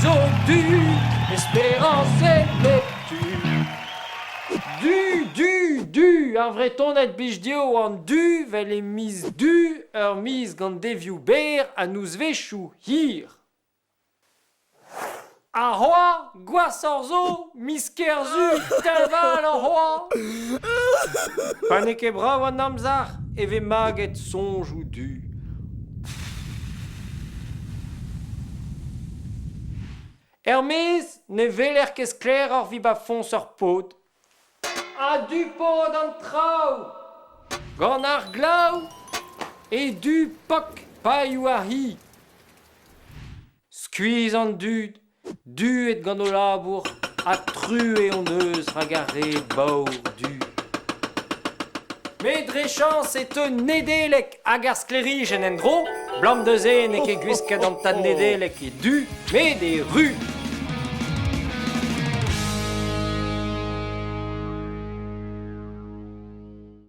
zo du, esperañs e bep tu. Du, du, du, ar Vretoned blij dezho an du 'vel e miz Du, ur miz gant devioù berr ha nozvezhioù hir. Ar c'hoar, gwashoc'h zo, miz Kerzu, teñval ar c'hoar. Pa n'eo ket brav an amzer e vez maget soñjoù du. Er-maez ne weler ket sklaeroc'h evit ba foñs ur pod. A-du paotr an traoù! Gant ar glav e du pok paeoù ar c'hi. Skuizh an dud, duet gant o labour ha truez hon eus rak ar re baour du. Met dre chañs e teu Nedeleg hag ar sklêrijenn en-dro, 'blam da se n'eo ket gwisket an tad Nedeleg e du, met e ru.